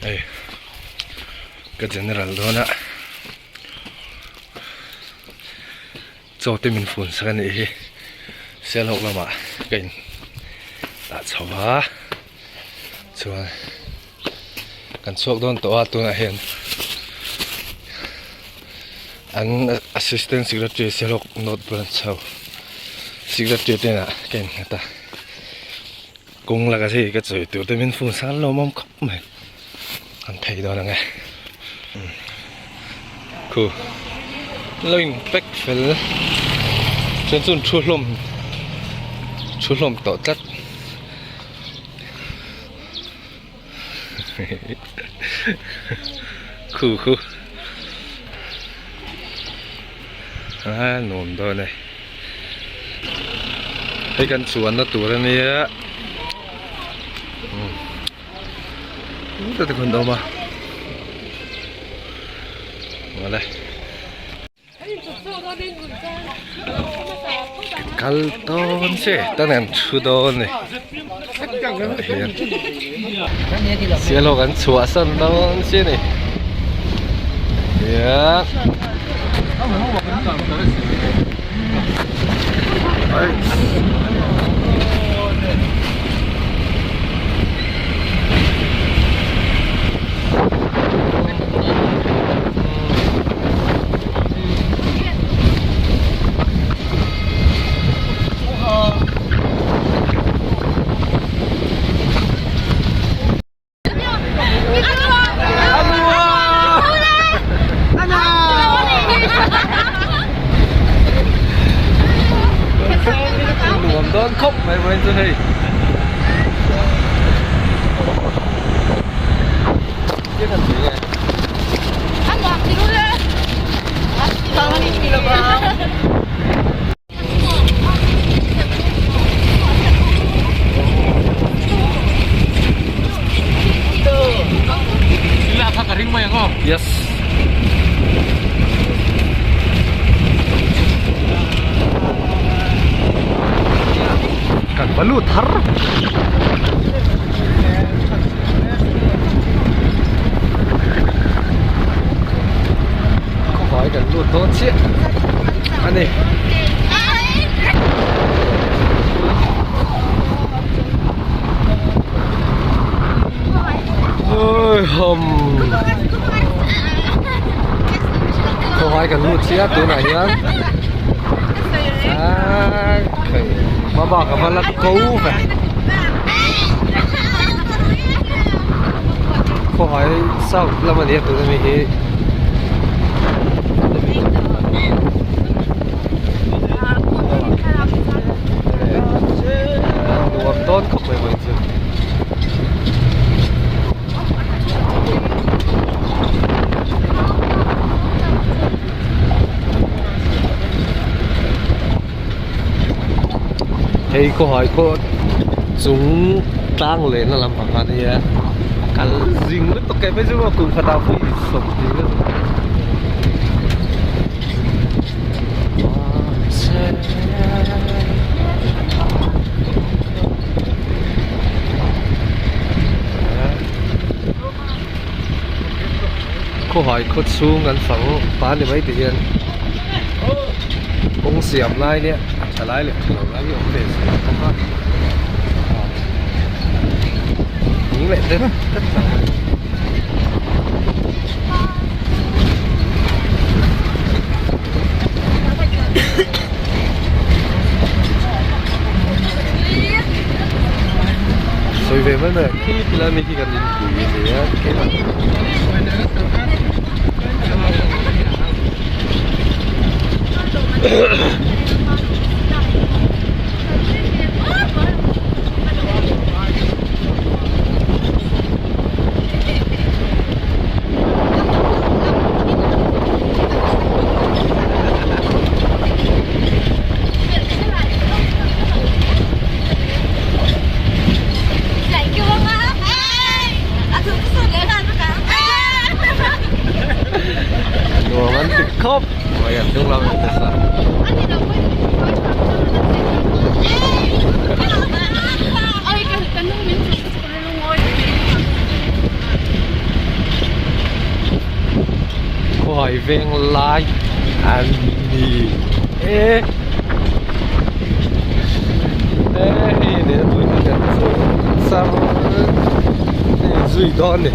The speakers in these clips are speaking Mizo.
Hei ka general dawn a chaw te min fun sak a nih hi Sialhawk lamah ka in dah chho a chuan kan chhuak dawn tawh a tunah hian an assistant secretary Sialhawk north branch ho secretary te inah ka in nghat a. Kawng laka hei ka chawi tur te min fun san lawm awm khawp mai an phei dawn ang e khu lo in pack fel chuan chun thu hlawm thu hlawm tawh tlat khu khu a nuam dawn e hei kan chuanna tur a nia umm te kan awm a awle. Kal dawn che tan an thu dawn ni hian sialhawk an chhuah san dawn che ni hian Nuam dawn khawp mai vawiin chu hei. Yes. Kan va lut har. Khawhai kan lut dawn chiah a ni. Oi hum. Khawhai kan lut chiah tunah hian. Hma bak a va la ko ve. Khawhai south lam a nia tuna mi hi. Nuam dawn khawp mai vawiin chu. Hei khawhai khaw chung tlang lehna lampang a nia kal zing lutuk e phei chu maw kum khatah pawh i sawm tih vel Khawhai khaw chhung an fang pa ni mai ti hian kawng siam lai nia a tha lai leh tha lo lai hi a awm ve zel bawk a thing leh te te ang a ni. Sawi ve mai mai khi tilai mi khi kan inpui a nia Nuam an ti khawp mai a hnung lam in nasa. Khawhai veng lai a ni e e hei leh a tui kan chhung char hei zui dawn a ni.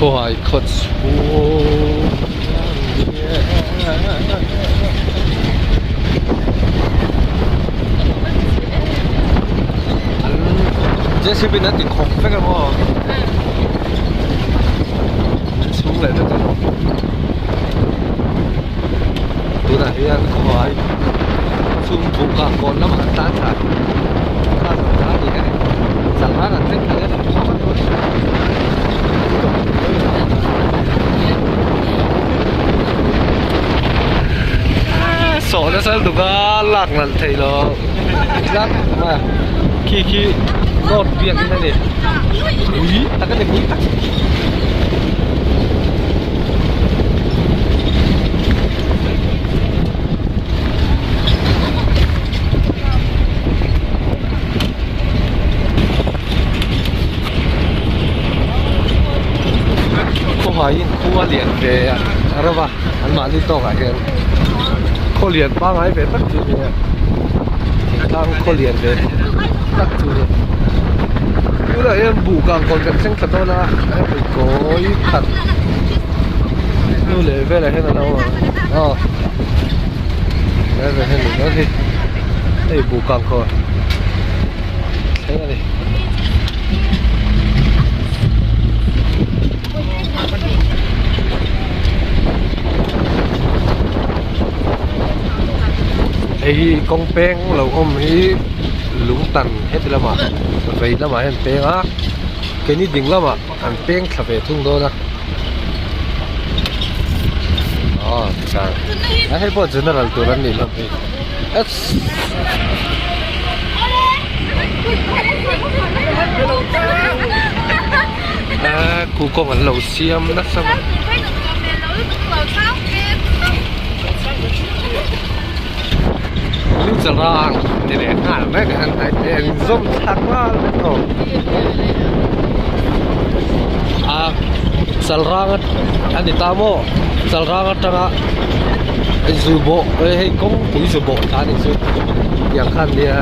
Khawhai khaw chhung an JCB in an ti khawk vek emaw a chhung leh vek ang tunah hian khawhai chhung buk ah kawn lamah an tan thla a zawh ta a ni a ni changhan an thleng thla leh a ni Sawh nasa lutuk a lak nalh theih loh tlat a khi khi note biakin a ni ui tak a ni ui tak. Khawhaiin khua lian ve a reuh a an mahni tawkah hian khaw lian pangngai ve tak chu a ni a thingtlang khaw lian ve tak chu a ni tunah hian buh kang kawn kan thleng thla dawn a hei kawi khat hnu leh velah hian a lo awm ang aw helai hian hei buh kang kawn. Thleng a ni. Hei hi kawng peng lo awm hi lungtan heti lamah vei lamah hian peng a keini ding lamah an peng thla ve thung dawn a aw tikhan a hei pawh general tur an nih hlawm hi. Ahh khu kawng an lo siam nasa mai New Chalrang ti leh nghal mai ka han hnai te an inzawm thlak nghal vek tawh a Chalrang a ni ta maw Chalrang atanga zu bawh hei kawngpui zu bawh ta a nih chu tiang khan nia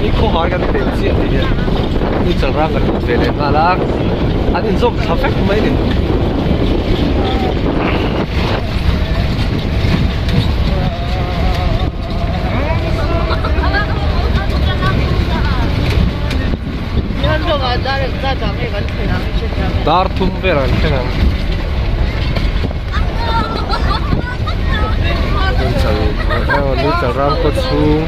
ni khawhai kan pel chiah tih hian ni chalrang kan lut ve leh nghal a an inzawm thla vek mai a ni. Dar thum vel an thleng ang. Nuchal ram kawt chhung.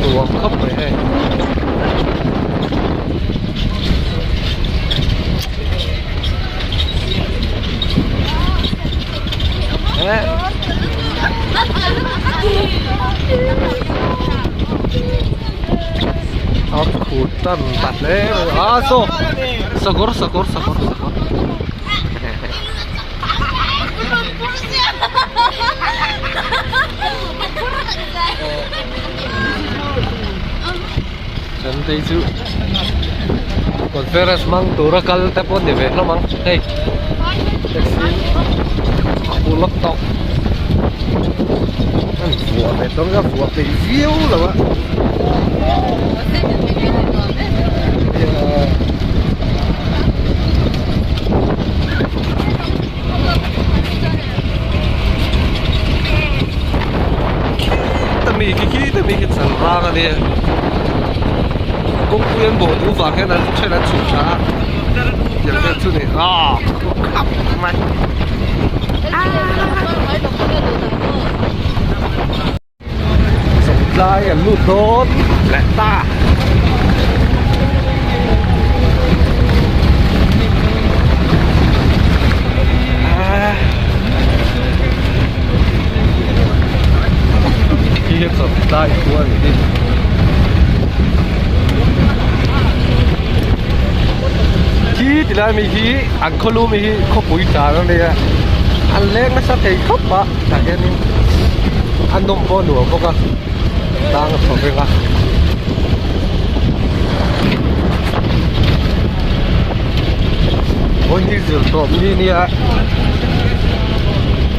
Nuam khawp mai hei. A khur tan ta hle mai a saw sakawr sakawr sakawr sakawr Kan tei chu conference hmang tura kal te pawh ni ve hlawm ang hei taxi a hu lawk tawh. An vuah ve dawn a vuah peih viau lo a. Khita mi khi khita mi khi chal rang a nia kawngpui an bawh duh vang hian an then an chhuk tha a tiang vel chu ni ah khap mai. Chawngtlai an lut dawn leh ta. Khi hi chawngtlai khua a nih hi. Khi ti lai mi hi an khaw lu mi hi khawpui tlan a nia an leng nasa thei khawp a. Tah hianin a nawm pawh a nuam bawk a tlang a chho vek a. Vawi hi zir tawp ni nia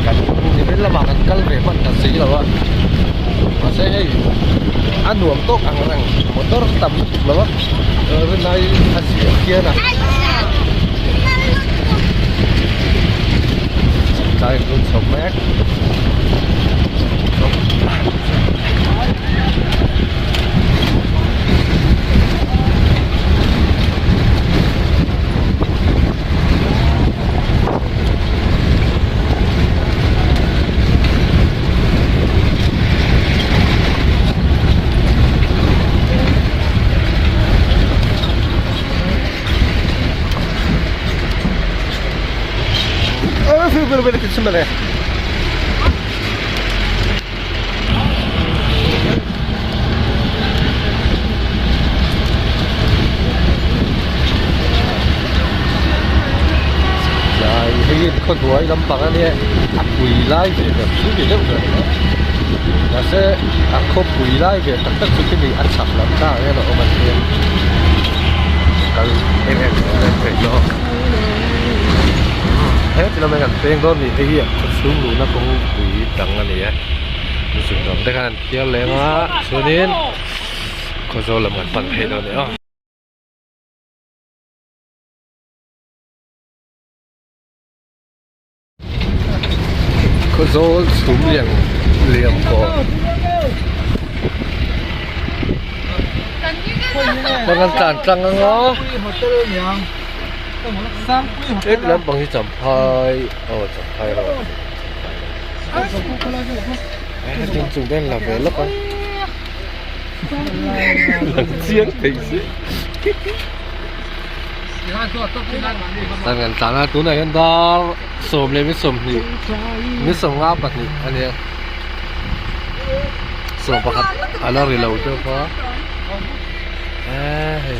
kan nimin lamah kan kal ve hman ta si lo a mahse hei a nuam tawk ang reng motor tam lutuk lo a rinai a ziah khian a. Tlai an lut chho mek. Tlai hei hi khawhnuai lampang a nia a pui lai ve ber chu ni deuh ber mai mahse a khawpui lai ve tak tak chu khi ni a chhak lam tlang ah hian a awm a nia kal em em em thei lo. Heti lamah hian kan peng dawn ni hei hi a khaw chhung luhna kawngpui dang a ni a mihring dang te khan an thiar lem a chuanin khawzawl lam kan pan phei dawn a ni aw. Khawzawl chhum lian liam kawh kan kan tlan tlang ang a heti lampang hi champhai aw champhai road heti chung te an la ve lawk a lang chiang thei si. Tan kan tlan a tunah hian dar sawm leh mi 20 mi 52 a nia 11 a la ri lo deuh a eh hei.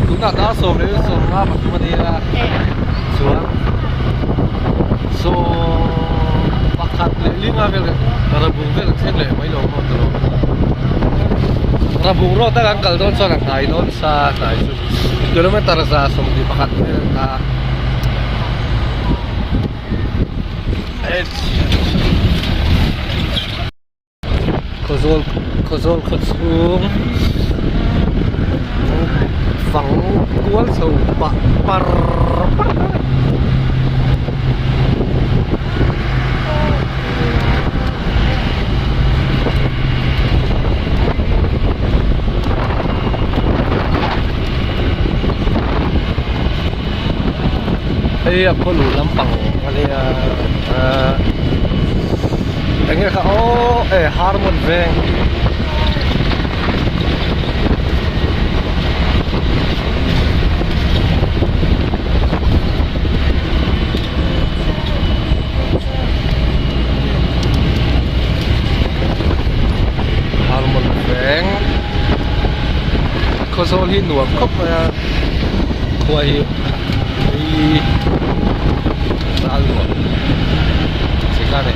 Tunah dar 10 leh 53 a nia chuan 11 leh 5 vel rabung vel thleng leh mai lo maw tawh rabung road a kan kal dawn chuan a hnai dawn sa hnai chu kilometer 121 vel a. Khawzawl khawzawl khaw chhung fang kual chho pah par par a. Hei a khaw luh lampang a nia ahh eng nge kha aw e harmon veng. Khawzawl hi nuam khawp mai a khua hi hei zal nuam che kha ni.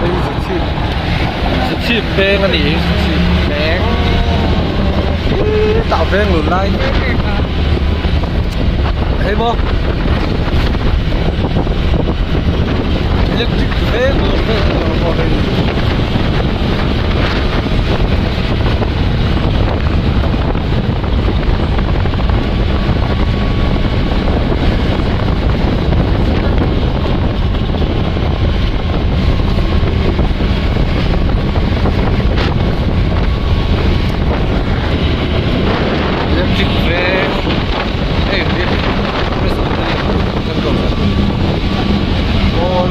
Hei Zachhip Zachhip veng a ni hi Zachhip veng tah veng lun lai hei maw electric veng lun vel a ni maw hei. Electric veng hei pawl.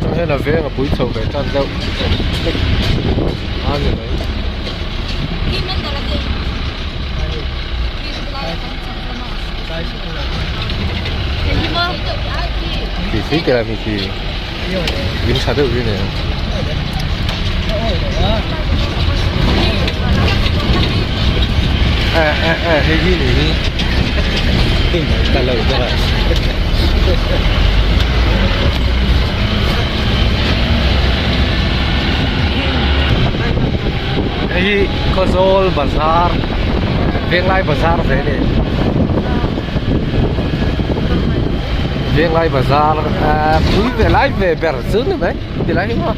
Tah hian a veng a pui chho ve tan deuh a ni mai. Khi khi là khi dính sát được cái này à à à hei hi ni hi ta lo ta la hei hi Khawzawl bazar Venglai bazar ve a ni Venglai bazar ah pui ve lai ve ber chu ni mai ti lai hi maw.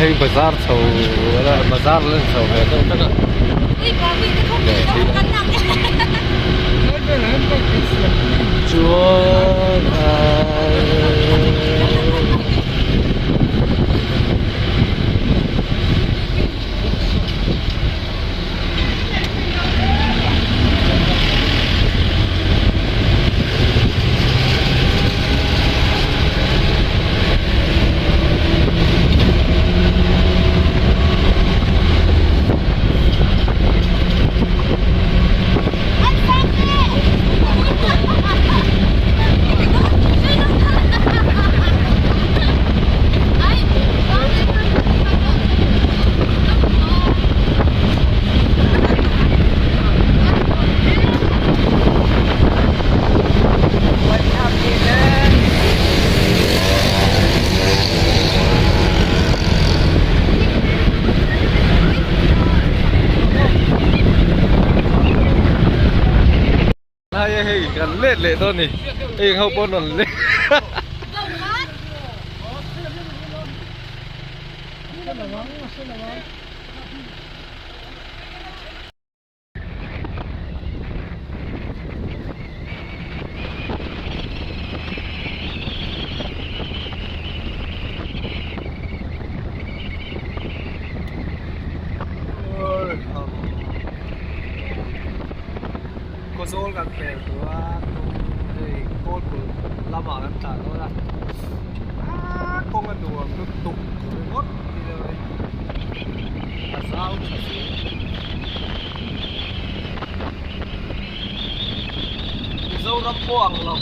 Hei bazar chho bazar lan chho ve deuh tlat a. Chuan Kan let leh dawn ni. Heng ho pawh an rawn let. Khawzawl kan pel tur a hei kawlkulh lamah kan tlan dawn a aaa kawng a nuam lutuk ringawt a zau tha hle. Mizoram pawh ang lo.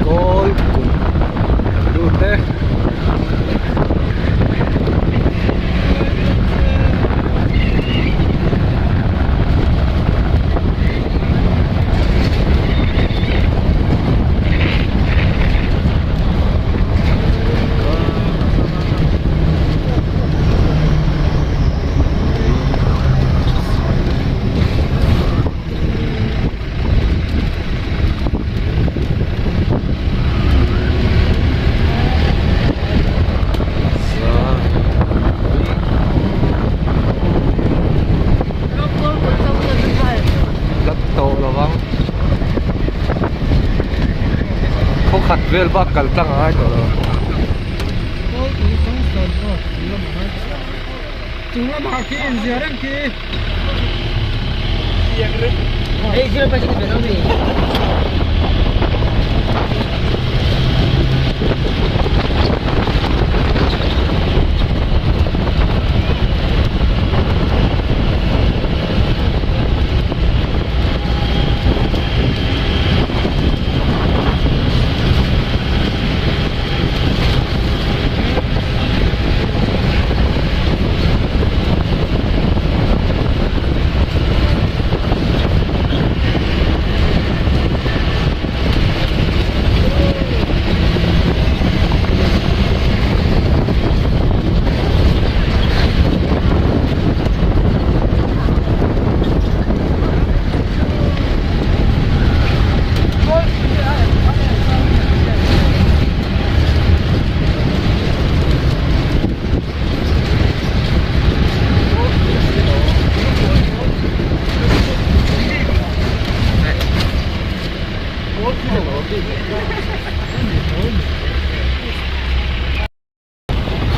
Kawl kulh kan lut e. Khaw khat vel bak kal tlang a ngai tawh lo.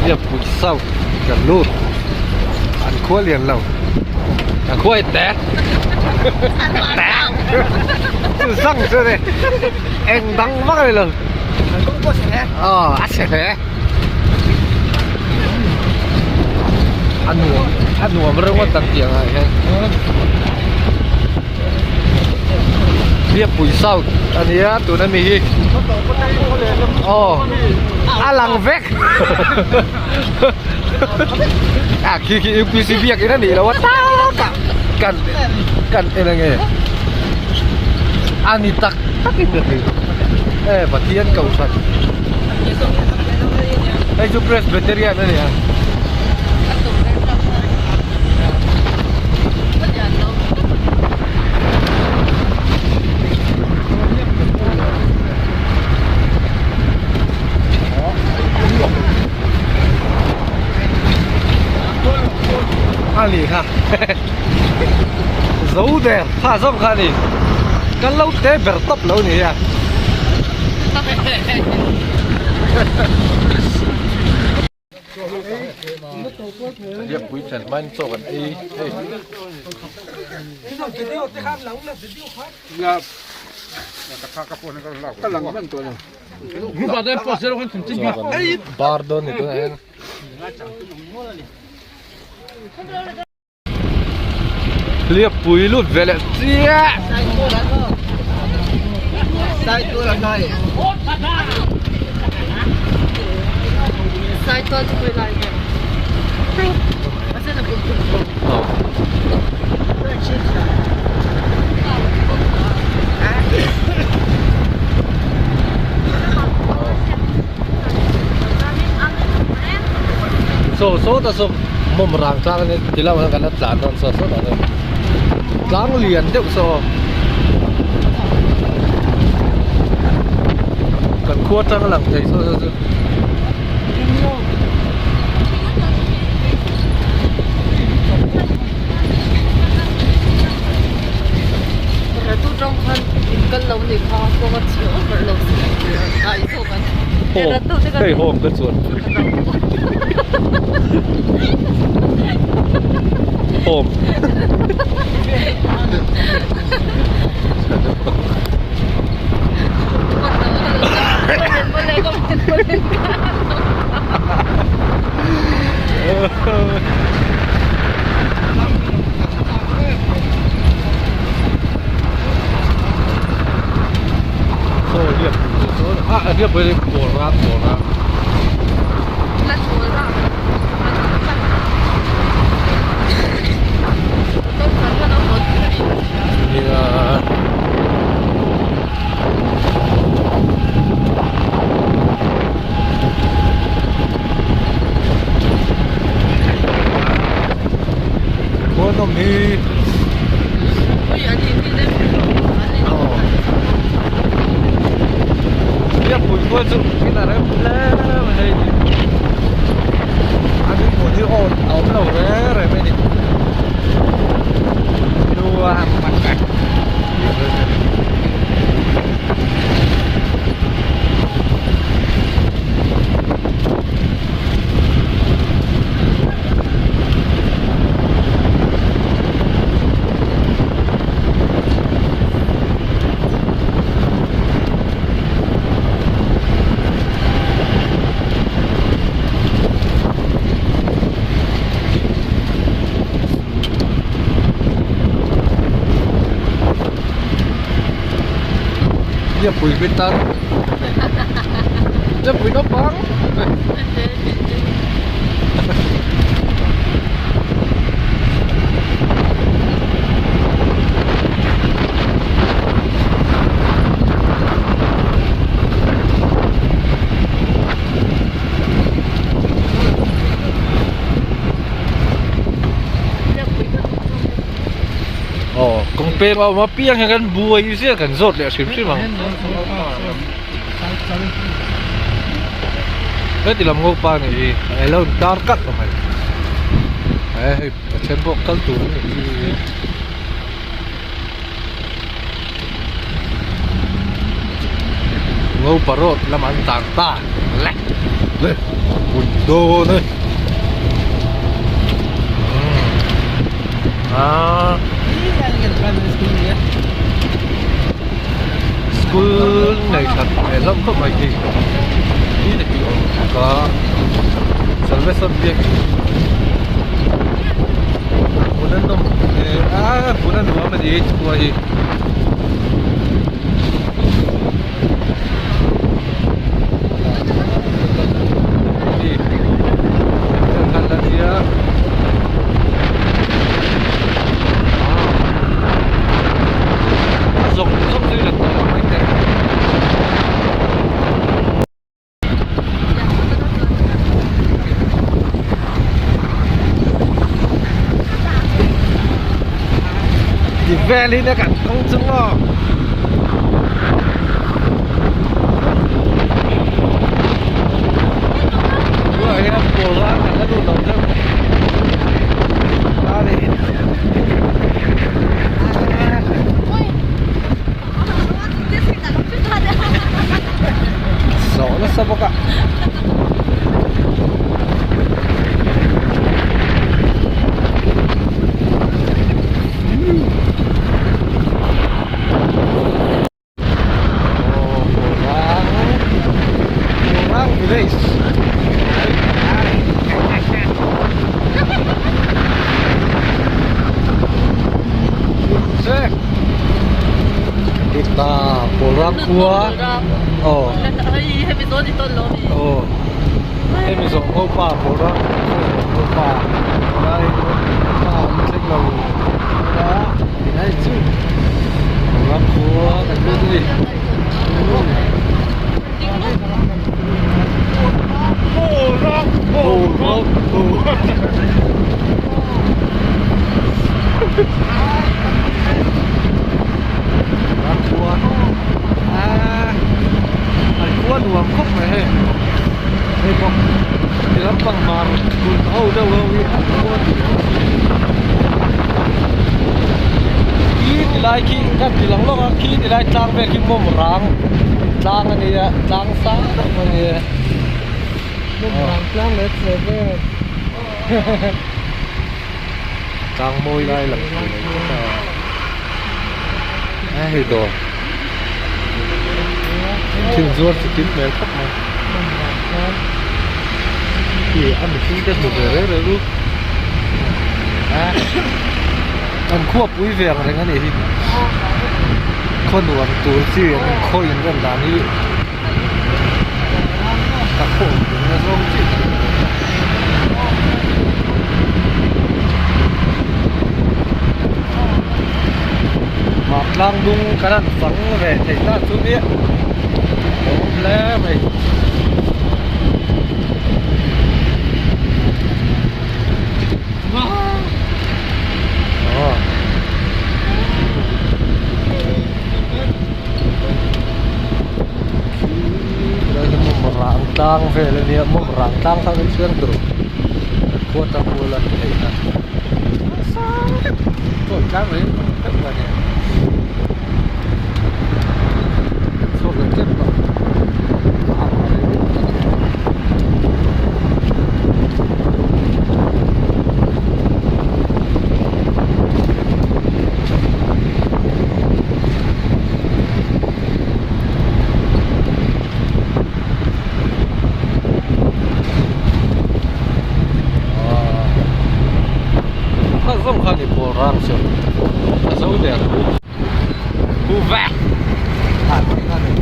Hliappui South kan lut an khua lian lo an khua hi tek tek chu zang chu ni eng dang vak a ni lo aw a chhe hle a nuam. A nuam reuh ngawt ang tih angah hian Biakpui South a nia tuna mi hi aw a lang vek a khi khi UPC biakin a nih loh a tak a kan kan en ange a ni tak takin ka thei e Pathian kohhran hei chu Presbyterian a ni a. A ni kha zo der kha zawk kha a ni kan lo te ber tawp lo ni a. Biakpui thlen hmain chaw kan ei hei. Bar dawn ni tunah hian. Hliappui lut ve leh chiah. Saw sawtah saw mawm rang tlang a nia ti lamah hian kan la tlan dawn saw sawtah sawn tlang lian deuh saw kan khua atang a lang thei saw saw chu. Hei home ka chuan home Biakpui khua chu in a rem hle mai hei ni a ding hmun hi awn a awm lo reng reng mai a ni nuam Biakpui pitar Biakpui naupang Aw kawng peng a awm a piang hian kan buai ziah kan zawt leh hrim hrim ang heti lam ngopa nih hi alo in tar kalh lo mai he hei a then pawh kal tur a nih hi. Ngopa road lamah an tlan ta le le hmun dawn e ah school nei that hmel hlawm khawp mai khi hi te khi awm bawk a salvation biakin. a nawm hmel a hmun a nuam a ni khua hi. Ti vel hi na kan kawng chu maw. Tunah hian pawl a kan la lut lo deuh a ni. Zawh nasa bawk a. Khua aw aw hemi zawng ho pa Pawlrang ho pa lai pa an thleng lo a tinai chu Pawlrang khua kan lut a ni. Khua ah an khua nuam khawp mai hei hei bawk ti lampang hmar kulh ho deuh ho hi an khua khi ti lai khi ka ti lang lawk a khi ti lai tlang vel khi mawm rang tlang a nia tlang sang tak a nia mawm rang tlang leh chhe vel tlang mawi lai lang thei lo tlat a a hei dawr thil zuar chi kim hmel khawp mai khi a mihring te hmu ve reu reu u a an khuapui ve ang reng a nih hi khaw nuam tur chi an khaw in rem dan hi ka khaw awm tur na zawng chi ka ni lo mah tlang dung kan han fang ve thei ta chu nia a awm hle mai. Mawmrang tlang vel a nia mawmrang tlang kha kan chhiar tur khua tang kual a hei a sang deuh chuan tlang mai deuh a nia chhuak leh tep tawh. Kha zawng kha ni pawl rang chu a zo der hu vek a tih a ni.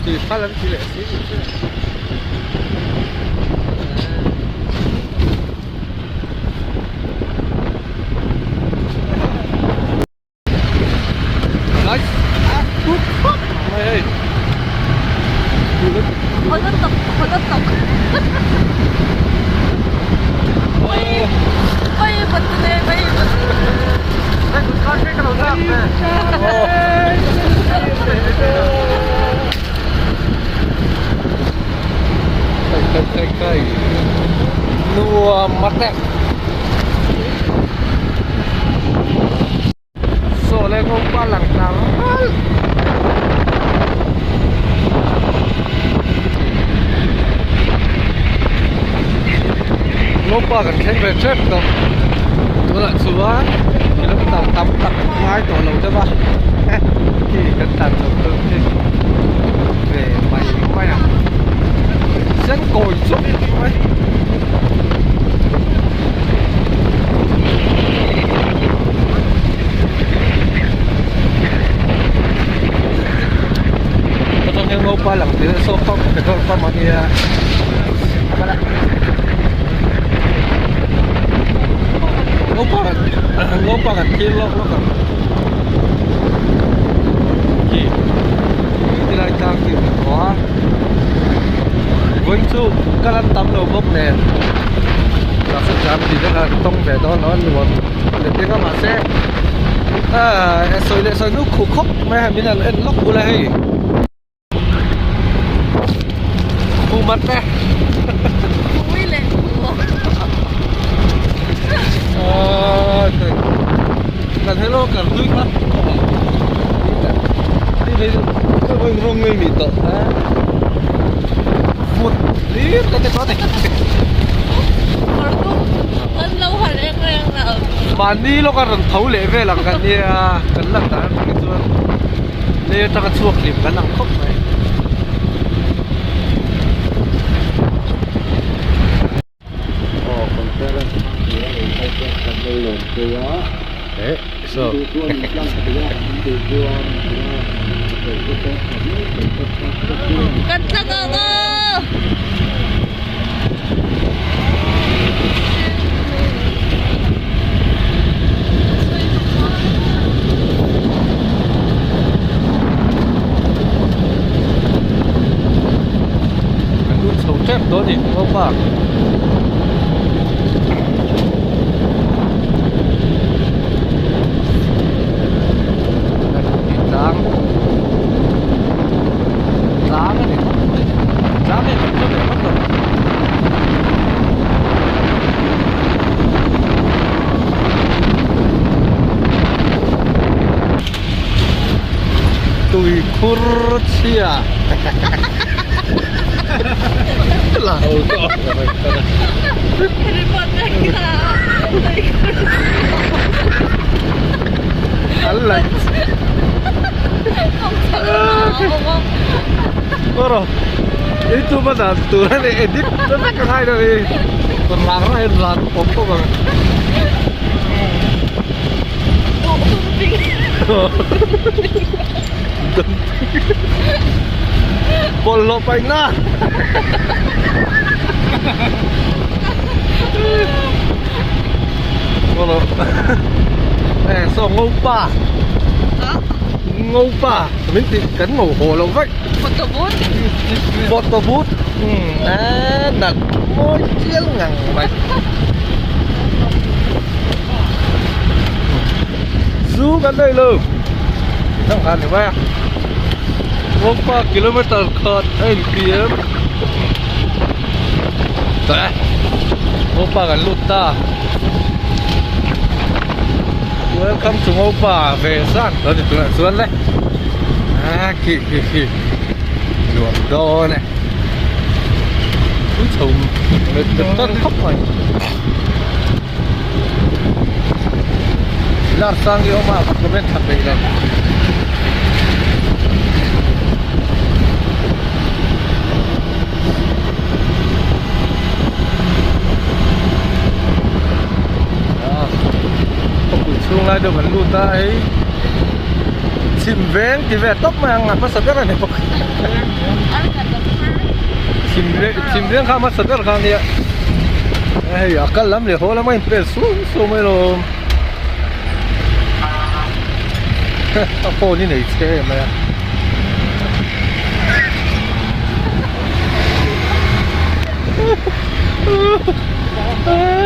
Tuiphal an ti leh si ni che. Nice. Mai hei. Nuam mate. Saw le ngopa lang tlang nalh. Ngopa kan thleng ve tep tawh. Tunah chuan kilometer tam tak ngai tawh lo deuh a. Khi kan tlan chho tur khi ve mai mai a. Sen kawi chuk mai. Atang hian ngopa lang tih saw pump petrol pump a nia ngopa ngopa kan thil lawk lawk ang khi tilai tlang tih a ni tawh a vawiin chu kal an tam lo bawk nen traffic jam tih te kha an tawng ve dawn lo a nuam leh ding a mahse ahh sawi leh sawi nu khuh khawp mai a min han en lawk bula hei khum at e kan hello kan hlui kha rawng ngei mi tawh vut hlir te te chuan mahni lawka rawn tho leh vel ang kan nia kan lan dan atang hi chuan lei atanga chhuak hlim kan ang khawp mai. Kan tlang ang aw! Kan lut chho tep dawn a ni Ngopa. Tlang tlang a ni khawp mai tlang hi kan hre ve vak lo. Tui khur chhia lau tawh an laih Oro youtube a dan tur a ni edit ta vek a ngai lo ni ran a in ran awm bawk ang bawlhhlawh paihna eh saw ngopa ngopa min tih kan ngo haw lo vek photo booth photo booth a nalh mawi chial ngang mai zu kan nei lo thang khan ni mai a ngopa kilometer khat a inpiam tawh e ngopa kan lut ta welcome to ngopa ve zan lo ni tunah chuan le a khi khi khi nuam dawn e tui chho met met tan khawp mai lar sang hi awm a ka comment tha peih lo. Khawpui chhung lai deuh kan lut a hei. Chhim veng ti ve tawp mai ang a hmasa ber a ni bawk. Chhim veng chhim veng kha a hmasa ber kha a nia. Hei a kal lam leh haw lam a inpel suau suau mai alawm. A phone hi nei chhe em mai a.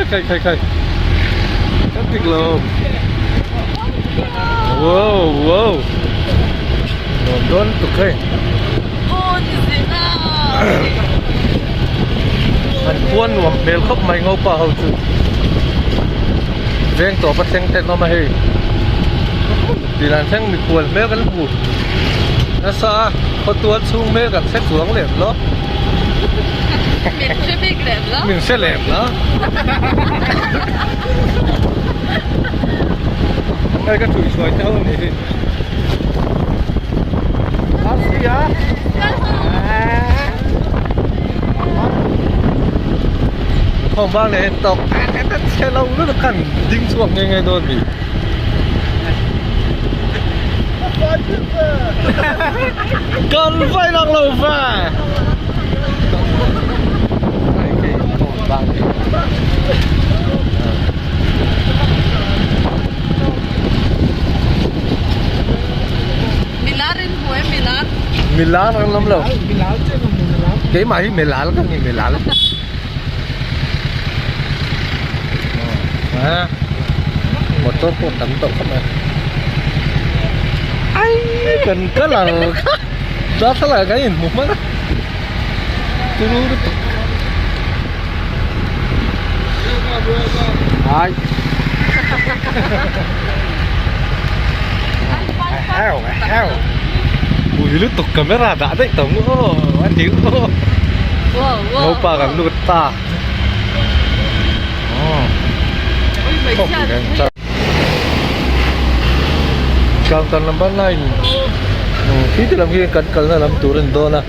Khai khai khai. Kan dik lo. Wow wow. Nuam dawn tuk hei. An khuan nuam hmel khawp mai ngopa ho chu. Veng tawp a thleng ten awm a hei. Tilan thleng mikhual hmel kan hmu nasa a khawtual chhung hmel kan hre chuang lem lo. Min hre bik lem lo. Min hre lem lo. Hei ka thui hruai te ho ni hi. Khawm bang leh en tawk chhe lo lutuk khan ding chhuak nghe nghe dawn ni. Kan vai lang lo ve. Milar in hmu em milar? Milar an awm lo. Keimah hi milal ka ni milal. A motor pawh tam tawh khawp mai. Ai kan colour kha darthlalang ah kan inhmu hman a turu lutuk. Ai. Heo heo. Ui lutuk camera dah daih tawh ang aw a ni aw. Ngopa kan lut ta. Counter number 9. Khi ti lam khi kan kalna lam tur a ni dawn a.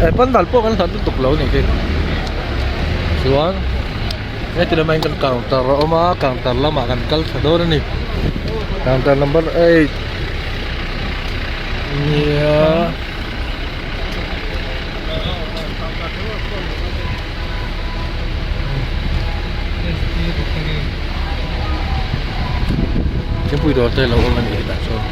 Eh pandal pawh kan hlat lutuk lo a nih khi. Chuan heti lamah hian kan counter a awm a counter lamah kan kal thla dawn a ni. Counter number 8 nia. Thingpui dawr te lo awm a nih hi tah chuan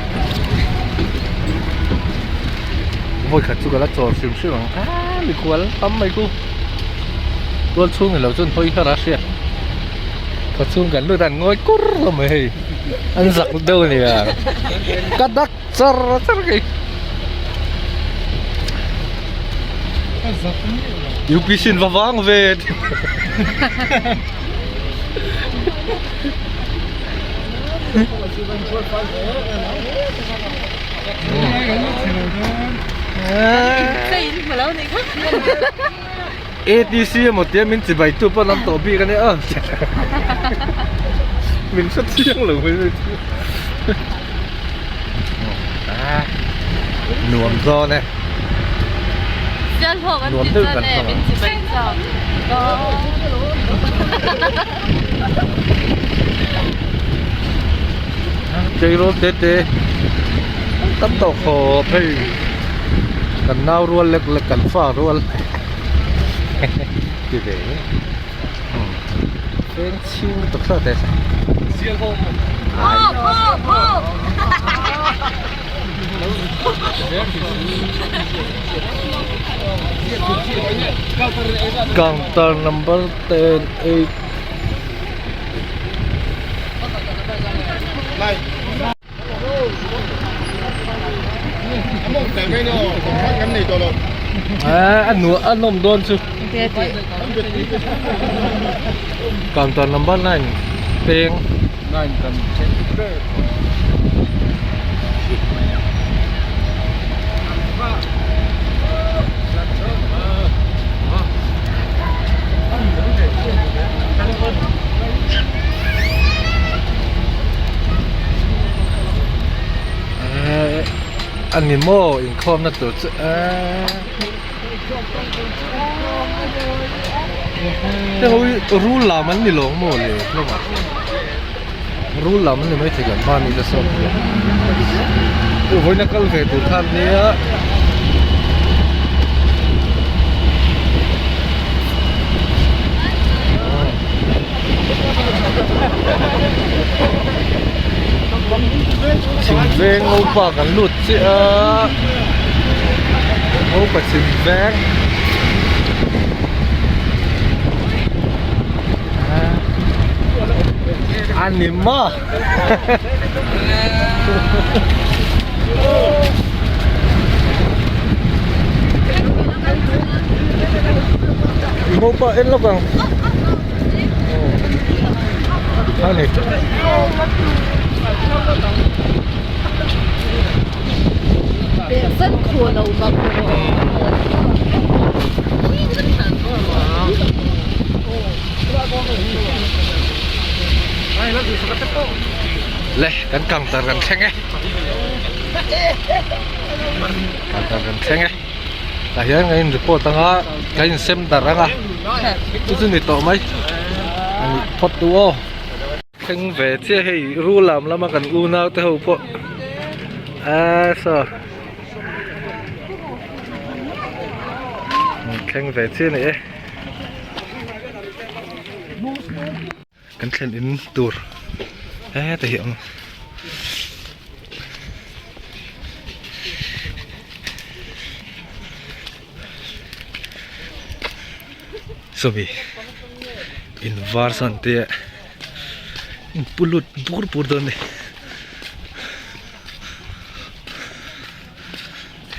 vawi khat chu ka la chawl hrim hrim ang aaa mikhual tam mai chu tual chhung ni lo chuan hawi har a hriat khaw chhung kan lut a an ngawi kur hlawm mai hei an zak deuh a nia ka dak char char kei UPC in va vang ve ATC emaw tia min chibai tu pawn an tawh bik a nia min hre chiang lo mai mai chu nuam dawn e nuam deuh kan hmang ang. Tleirawl te te an tam tawh khawp hei kan nau rual lek lek kan fa rual ti ve feng chhing lutuk thlawt e. Counter number 10 8 A nuam a nawm dawn chu counter number 9 peng Ehh a ni maw inkhawmna tur chu ehh heng ho hi rul lam an ni lo ang maw le hlawm ah rul lam an ni maithei kan hmani te sawn. Vawiin a kal ve tur kha an nia. Chhimveng Ngopa kan lut chiah a Ngopa Chhimveng a ni maw Ngopa en lawk ang. A ni. Le kan counter kan thleng e. Counter kan thleng e. Tah hian kan in report anga kan in sem darh anga chu chu ni tawh mai a nih phawt tu aw. Thleng ve chiah hei rul lam lama kan unau te ho pawh aaa saw thleng ve chiah a ni e. Kan thlen in tur heta hi a awm a. Sawmi in var sawn te in pu lut bur bur dawn a ni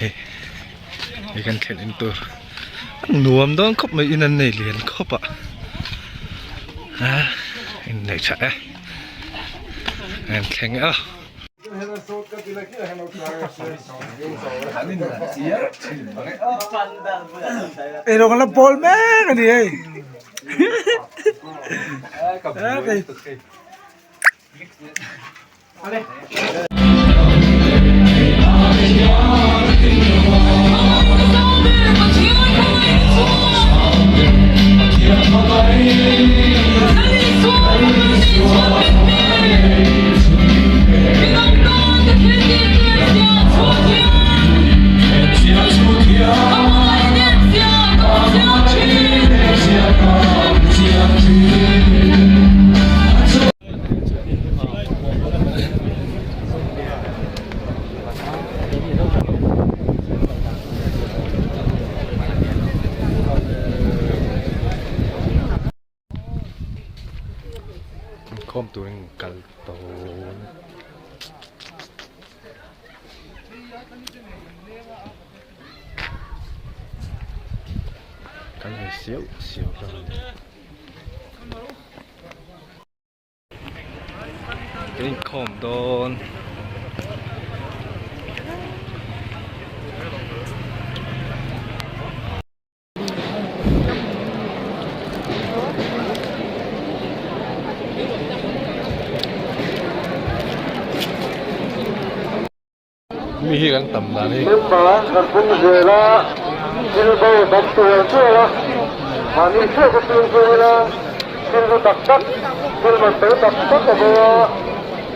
hei hei kan thlen in tur nuam dawn khawp mai in an nei lian khawp a ah in nei tha e an thleng a. Eirawng la bawl mek a ni hei. Inkhawm turin kal dawn. Kal ve siau siau hlawm a ni. Kan inkhawm dawn. Mi hi kan tam dan hi. Member kan pung zel a, thil bo tam tual tual a, mahni hriat a ching chung ila thil hlu tak tak, thil man to tak tak a bo a,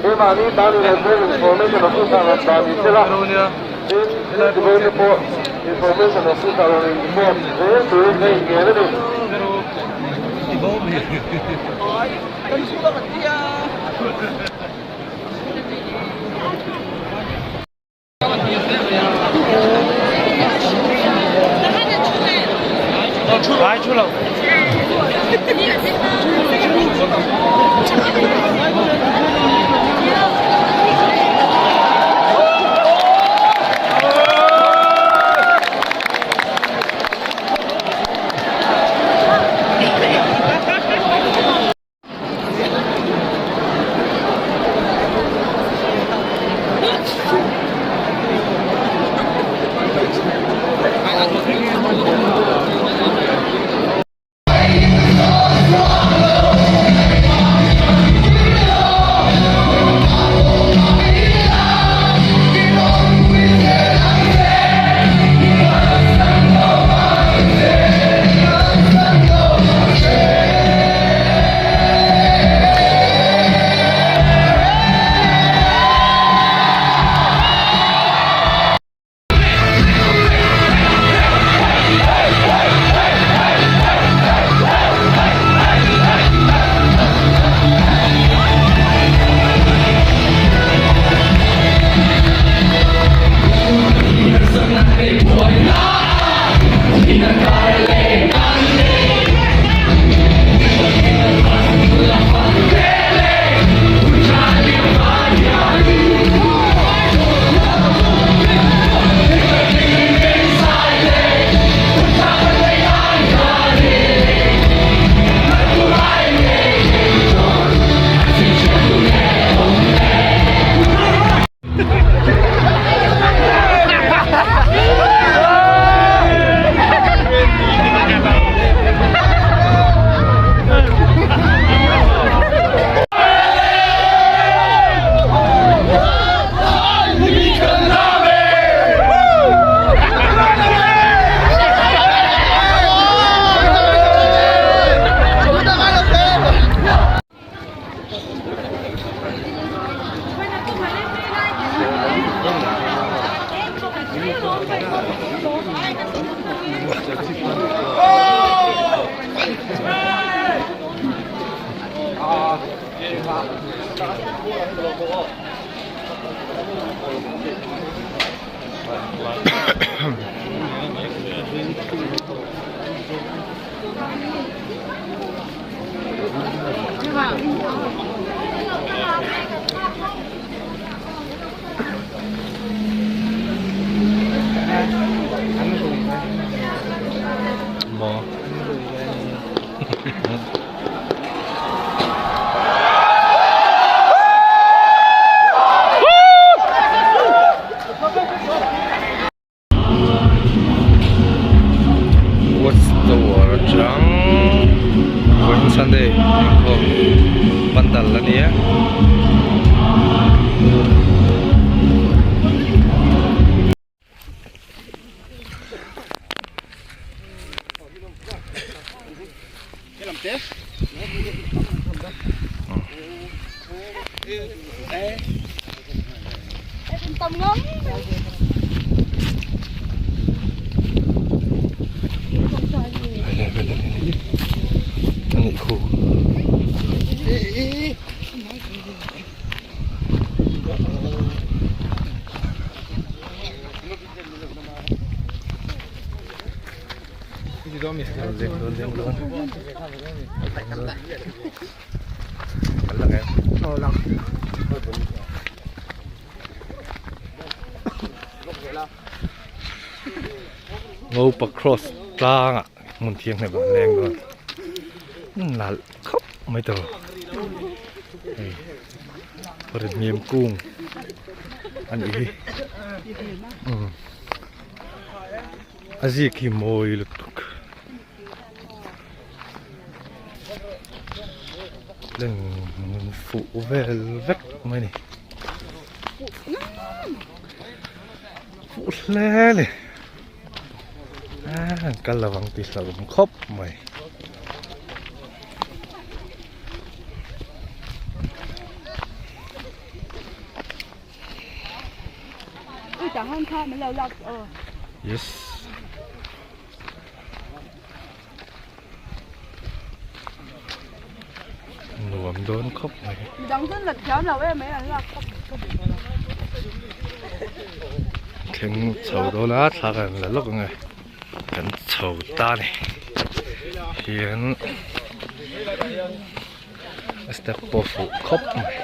keimahni tan in an information officer han dah ni sela, tin thil tibo te pawh information officer rawn in report zel turin ka inngen a ni. Maw. What's the word atang vawiin Sunday inkhawm pandal a ni a. Anih khu. Ngopa cross tlangah hmun thianghlim ah an leng dawn nalh khawp mai tawh hei rinhnem kung a nih hi umm. A zik hi mawi lutuk leng fuh vel vek mai a ni fuh hle a ni ah kal lo ang tih hlauhawm khawp mai. Yes. Nuam dawn khawp mai. Thleng chho dawn a thla kan la lawk ang e. Kan chho ta a ni. Hian a step pawh fuh khawp mai.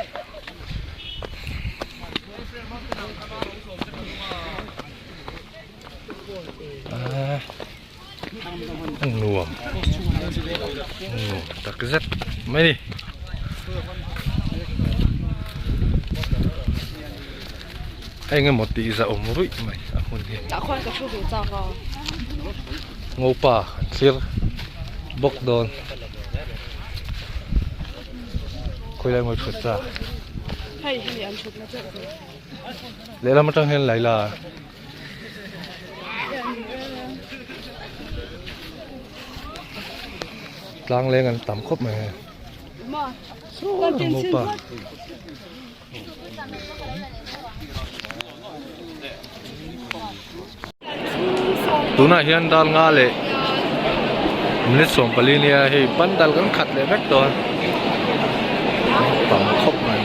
Ahh a nuam nuam tak zet mai a ni eng emaw tih zah awm ruih mai a hmun hi ngopa an thlir bawk dawn khawilai mawi thut ta. Lehlam atang hian Laila tlang leng an tam khawp mai hei saw ngopa tunah hian dal nga leh minute 14 nia hei pandal kan khat leh vek tawh a tam khawp mai.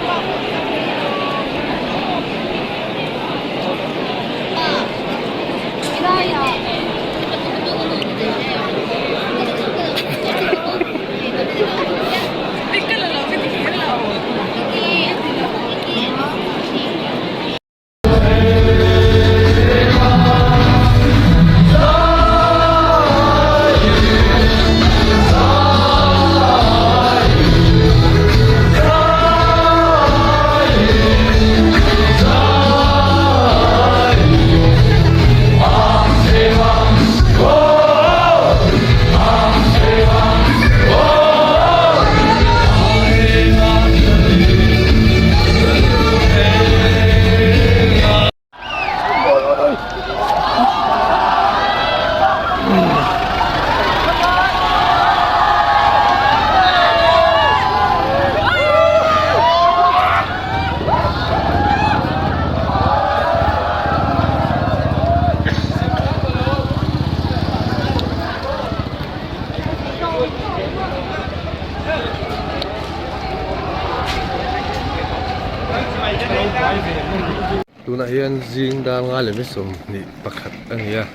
Tunah hian zing dar nga leh mi 21 a ni a,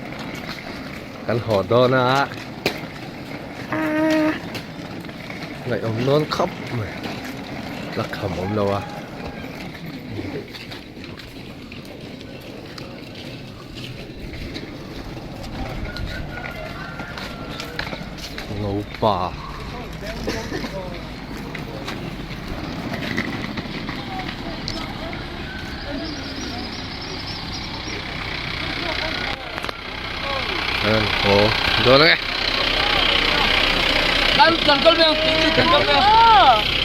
kan haw dawn a, ngaihawm dawn khawp mai, la kham awm lo a. Ngopa. Ayan, oh, doon na eh. Kan kan kal beng, kan kal beng.